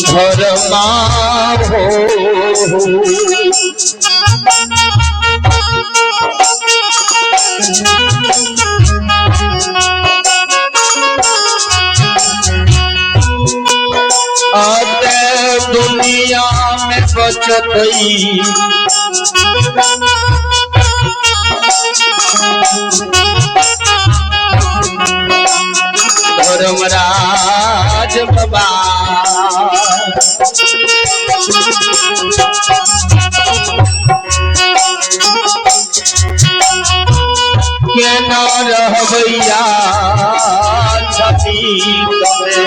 धर्मा हो। अरे दुनिया में बचतई धर्मराज बाबा। केना रहबैया छथि कमे।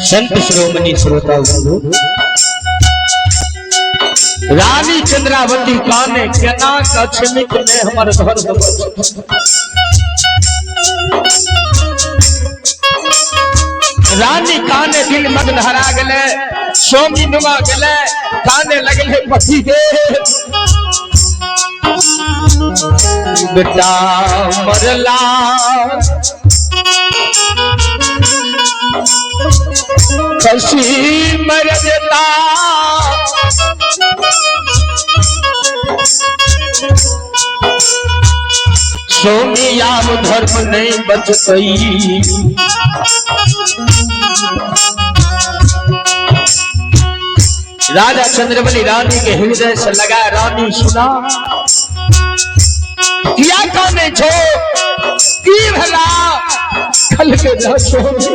संत शिरोमणि श्रोता बंधु, रानी चंद्रावती काने केना कछमिक ने हमर धर्म बचत। रानी काने दिल मग्न हरा गेले, स्वामी नुमा गेले, काने लगले पति के बेटा मरला खसी मर जेता। सोनिया धर्म नहीं बचतई। राजा चंद्रबली रानी के हृदय से लगा, रानी सुना किया काने छो की भला खल के रह सोनी।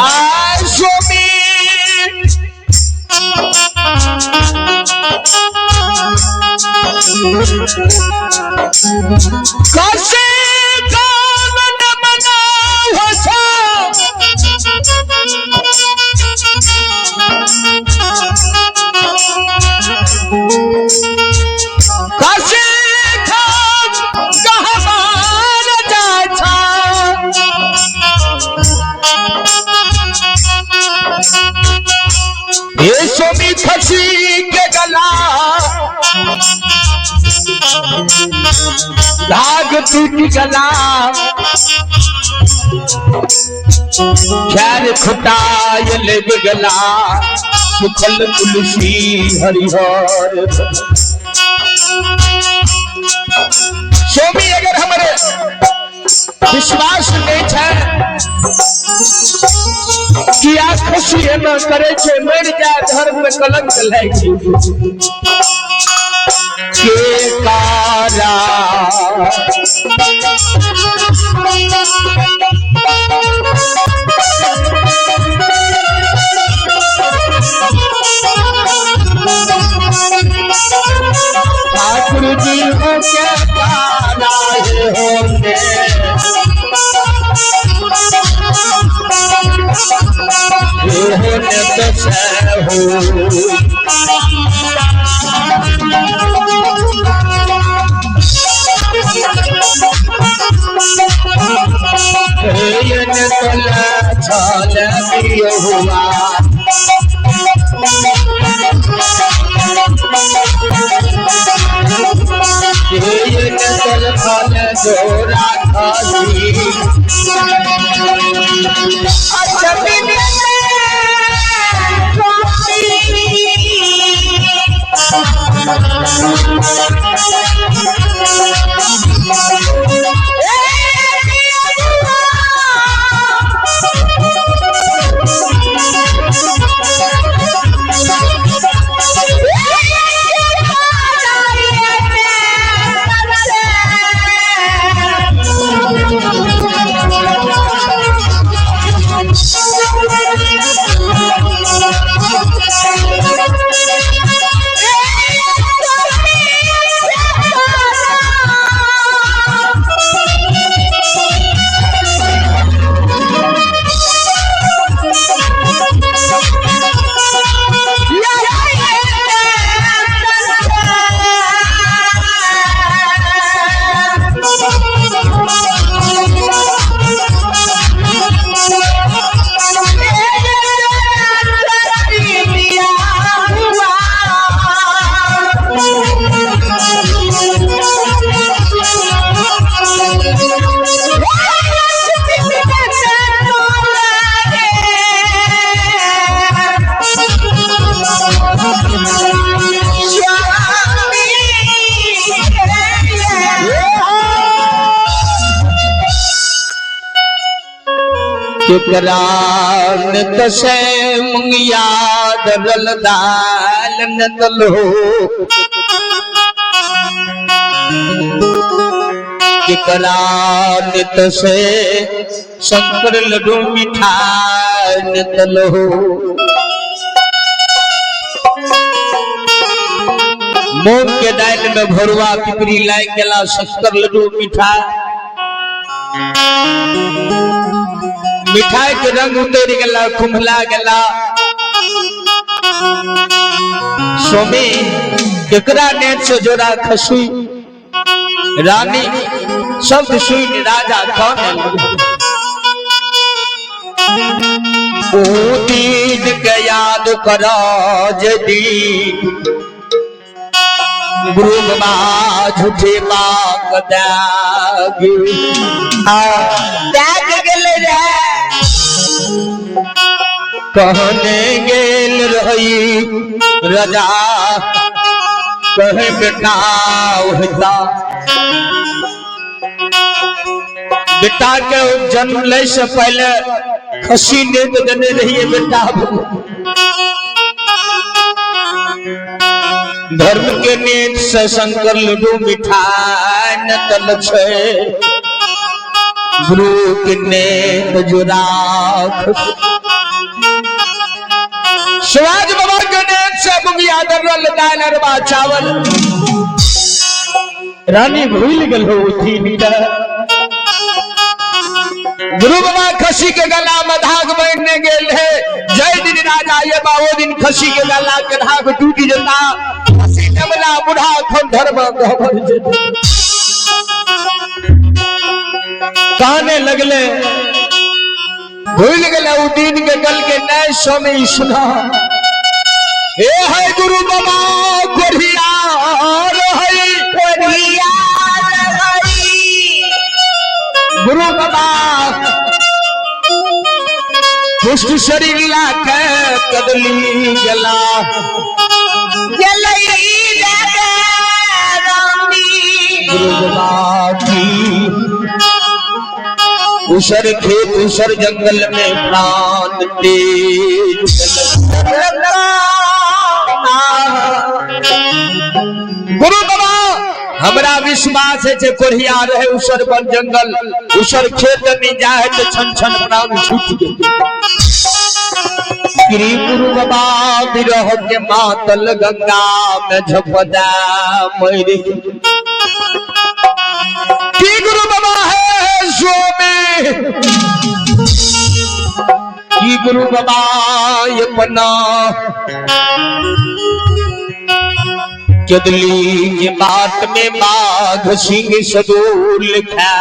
आय स्वामी कसे कान मना हसा कसे खान गहवार जाय छा। ये स्वामी खसी के गला धाग टूट गला, खैर खुटाय लेब गला, सुखल तुलसी हरिहर। स्वामी विश्वास नहीं छै किया खुशी एना करे छै, मरि जाय धर्म में कलंक लागि के कारा ठाकुर जी हो के कारा हे होने होने तो हो। हुआ जोरा खाली केकरा नित से मुंगिया दरल दाल नितलो केकरा नित से शंकर लड्डू मिठाई नितलो। मूंग के दाल में भरुआ पिपरी लाग गेला शंकर लड्डू मिठाई, मिठाई के रंग उतर गेला कुम्हला गेला। स्वामी केकरा नेट से जोड़ा खसुई रानी शब्द सुन राजा कौन ओ दीन के याद करो जदी गुरु बाबा झूठे बाक त्याग त्याग गेले रे। कहने गेल रही रजा कहे बेटा होता बेटा के जन्म ले से पहले खसी नेत देने रहिए बेटा। धर्म के नेत से शंकर लड्डू मिठाई न तल छे गुरु के नेत जुराख शिवाज बाबा के नेत से मुंगिया दर्रल दाल अरबा चावल रानी भूल गल हो उठी नीला। गुरु बाबा खसी के गला में धाग बांधने गेल है। जय दिन राजा ये बा वो दिन खसी के गला के धाग टूटी जता खसी जमला बुढ़ा खन धर्म गहबर जेता। कहने लगले भूल गए उ दिन के गल के नए स्वामी सुना हे है गुरु बाबा कोढ़िया रही कोढ़िया रही गुरु बाबा पुष्ट शरीर ला के कदली गला जलई रे रानी गुरु बाबा की उसर खेत उसर जंगल में प्राण तेज। गुरु बाबा हमरा विश्वास है जे कोढ़िया रहे उसर वन जंगल उसर खेत में जाए तो छन छन प्राण छूट गए। श्री गुरु बाबा विरह के मातल गंगा में झपदा मरी। की गुरु बाबा है स्वामी, की गुरु बाबा अपना चदली के बात में बाघ सिंह सदूर लिखा।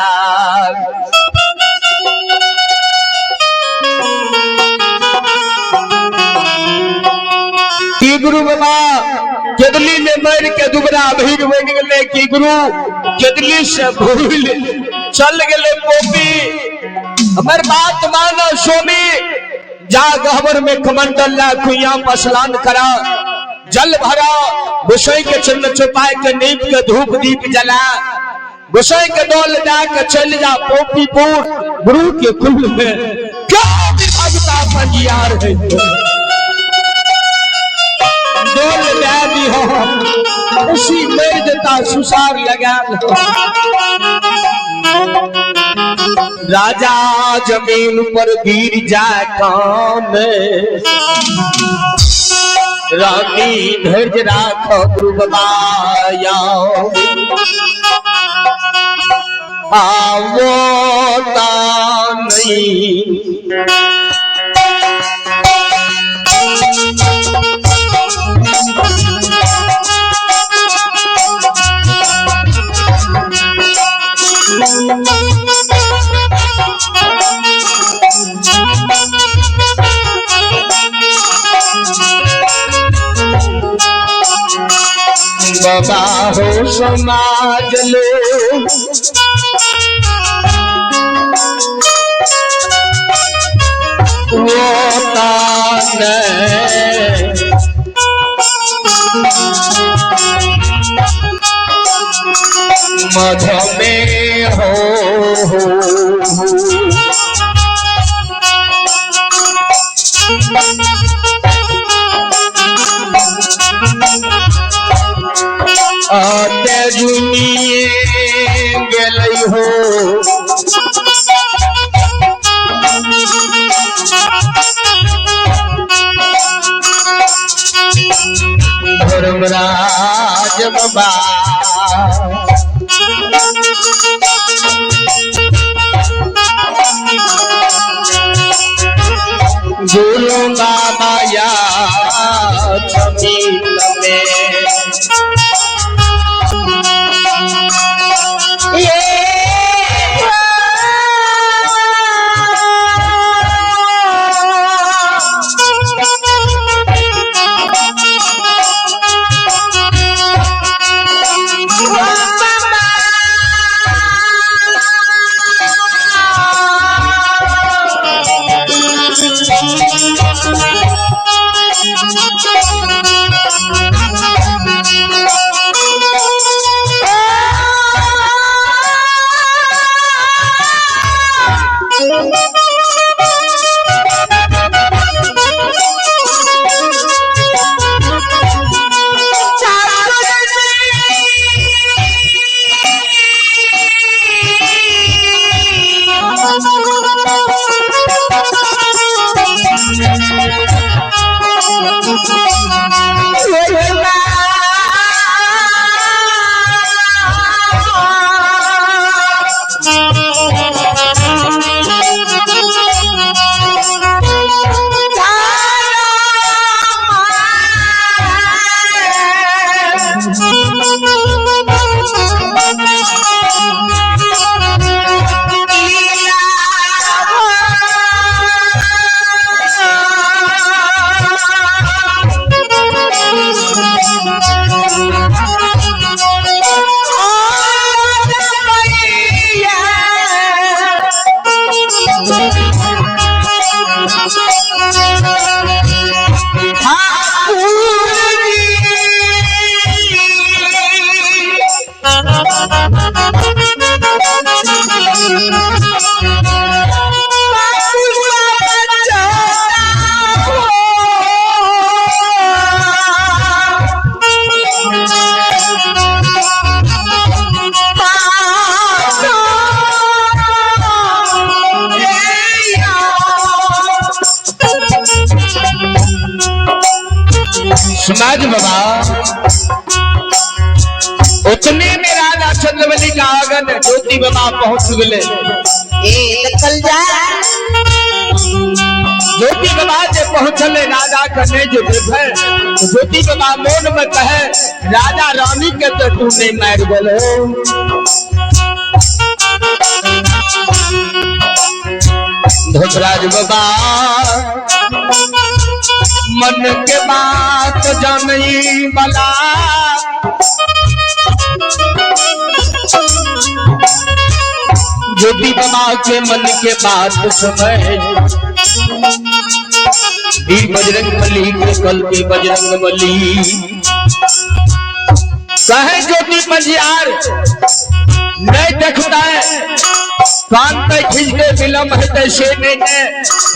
की गुरु बाबा चदली में मर के दुबरा भीड़ बन गए। की गुरु चदली से भूल चल गए पोपी। हमर बात मानो स्वामी, जा गहबर में कमंडल ला कुइया पर स्नान करा, जल भरा, गोसाई के चरण छुपाए के नीप के धूप दीप जला, गोसाई के डोल जा के चल जा पोपीपुर गुरु के कुल में। क्यों विभगता पंजियार है डोल दे दी हो उसी मर जता सुसार लगा। राजा जमीन पर गिर जाए काम, रानी धैर्य राख गुरु बाबा आवो नहीं। बाबा हो समाज लो वो तान मध में हो। गेलै हो धर्मराज बाबा गुरु बाबा या छबी में समाज बाबा उतने में राजा चंद्रबली का आंगन ज्योति बाबा पहुंच गए। ए देखल जा। ज्योति बाबा जे पहुंचले राजा कने जे देखे तो ज्योति बाबा मोन में कहे राजा रानी के तो तू नहीं मार गेलो। धोतराज बाबा मन के बात जानई बला ज्योति बाबा के मन के बात समय वीर बजरंग बली के कल के बजरंग बली कहे ज्योति पंजियार नहीं देखता है कान पे खींच के विलम्ब है से नहीं ने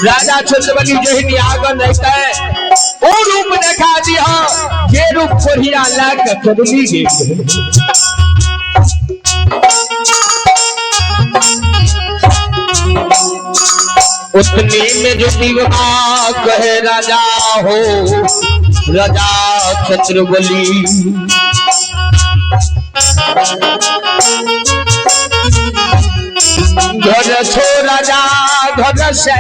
राजा चंद्रबली जहिनी आगन रहता है ओ रूप देखा दिया ये रूप कोढ़िया ला के कदमी गई। उतनी में जो दीवा कहे राजा हो राजा चंद्रबली घर छो राजा घर से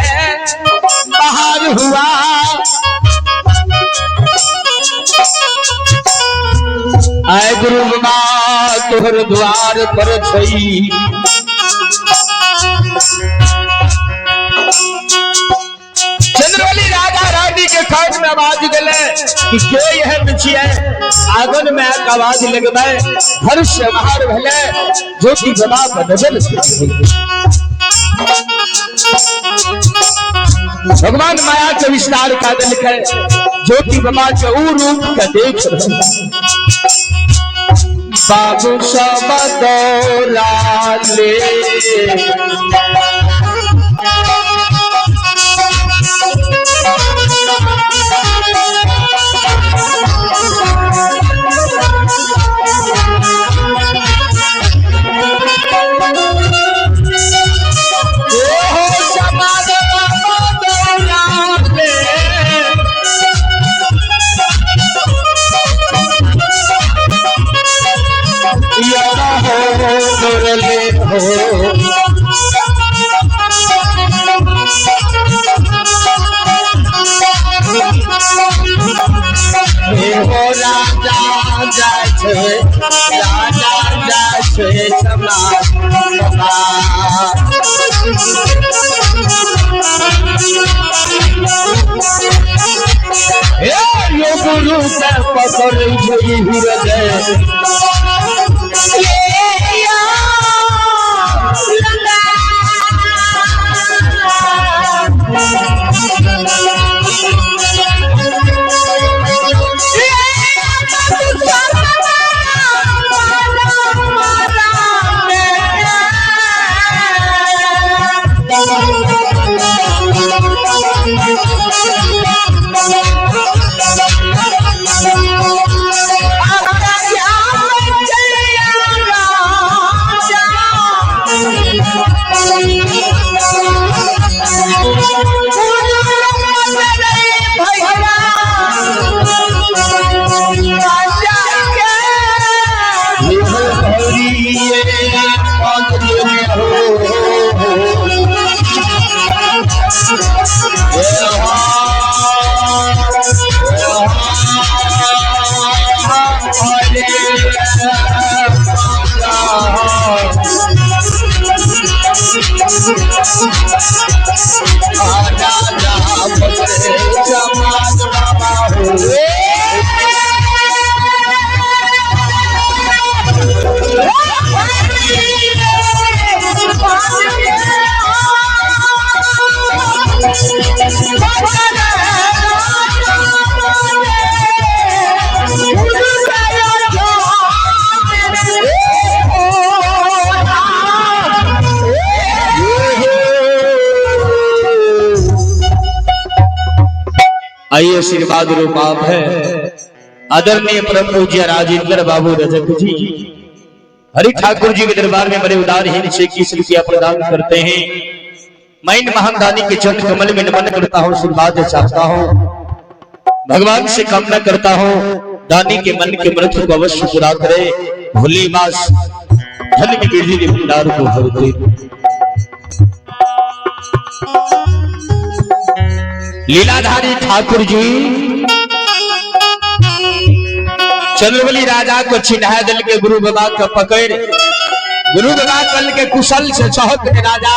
बाहर हुआ आए गुरु बाबा तोहर द्वार पर छई। चंद्रबली राजा रानी के कान में आवाज गले कि के यह बिछिए आंगन में एक आवाज लगबे घर से बाहर भले ज्योति बाबा पर नजर भगवान माया के विस्तार का दिल है ज्योति बाबा के ऊ रूप के देख रहे बाबू सब दौरा ले हो राजा जाय छै राजा जाय छै समाज हे यो गुरु के पकड़ै छै हृदय आइए आशीर्वाद रूप आप है आदरणीय परम पूज्य राजेंद्र बाबू रजक जी हरि ठाकुर जी के दरबार में बड़े उदारहीन से 21 रुपया प्रदान करते हैं। मैं इन महान दानी के चरण कमल में नमन करता हूँ, आशीर्वाद चाहता हूँ। भगवान से कामना करता हूँ दानी के मन के मृत्यु को अवश्य पूरा करे। भोले मास धन की वृद्धि भंडार को भर दे। लीलाधारी ठाकुर जी चंद्रबली राजा को चिन्हा दिल के गुरु बाबा का पकड़ गुरु बाबा कल के कुशल से चहक के राजा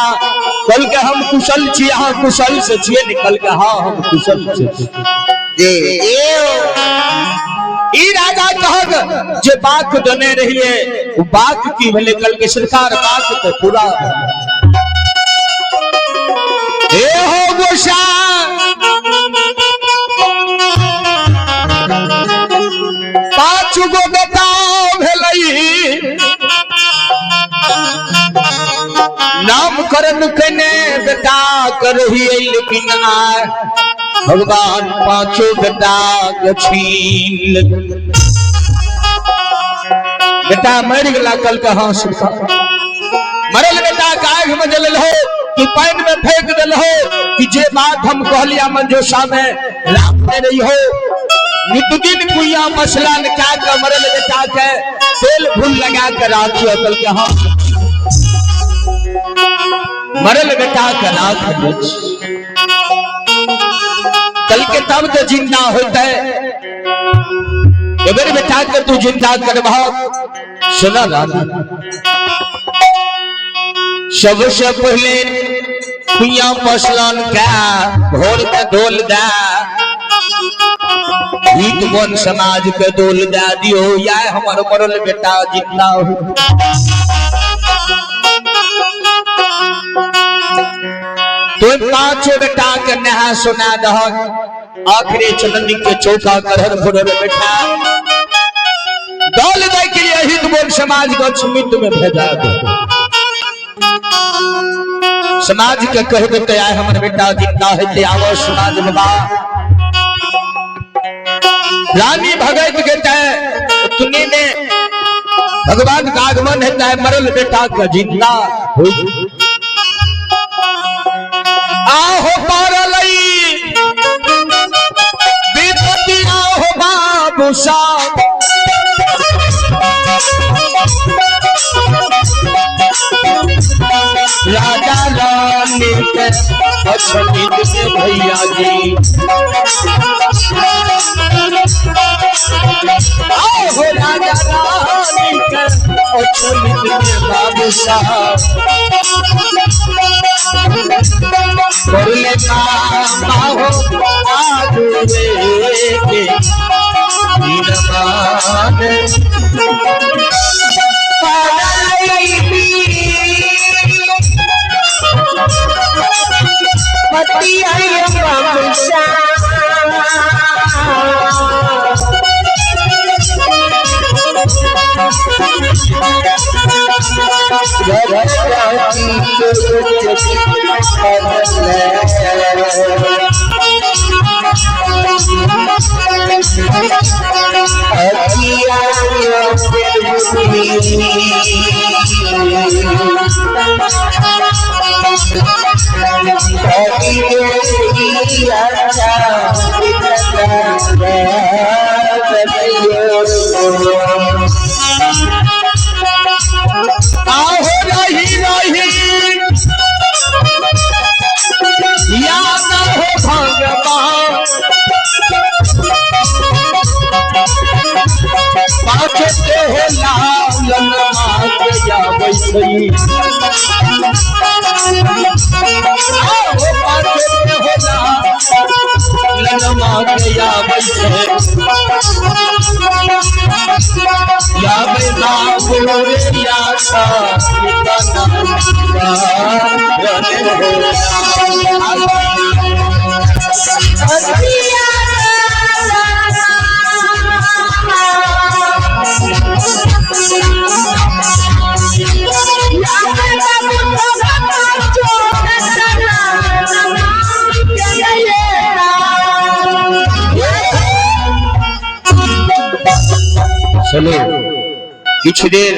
कल के हम कुशल छी, अहाँ कुशल से छिए निकल के हाँ हम कुशल से छी। जी ई राजा कहक जे बाक दने रहिए वो बाक की भले कल के सरकार बाक तो पूरा हे हो गोसा पांच गो बेटा भेलई नामकरण कने बेटा करही, लेकिन आय भगवान पांचों बेटा के छीन। बेटा मर गला कल के हाँ सरकार मरल बेटा के आग में जलल हो कि पानी में फेंक दिल हो कि जे बात हम कहलिया मंजोषा में राखने रही हो। नित दिन कुइया मसला निकाल के मरल बेटा के तेल भूल लगा के राखियो कल के हाँ मरल बेटा के राख दे कल के तब तो जिंदा होता है। अगर बेटा के तू जिंदा करबा सुना रानी सबसे पहले कुइया मसलन का भोर के डोल दा गीत बन समाज के डोल दा दियो या हमर मरल बेटा जिंदा हो। तो पांचों बेटा के नहा सुना दहक आखिरी चलनी के चौका करहर भोर बैठा डोल दे के लिए हित बोल समाज को छमित में भेजा दो। समाज के कह देते आए हमर बेटा जिंदा है ते आवो समाज में बा। रानी भगत के तय उतने में भगवान का आगमन है तय मरल बेटा का जिंदा हो। आहो पारलई विपत्ति आहो बाबू साहब राजा रानी के अछमित के भैया जी आहो राजा रानी के अछमित के बाबू साहब करले मामा हो आज रे के आहो रही रही याद हो भगवान पाँच ते हो लाल या वैसई आहो पाँच ते हो लाल या वैसई या बाबू रे या सा चलो किछु देर।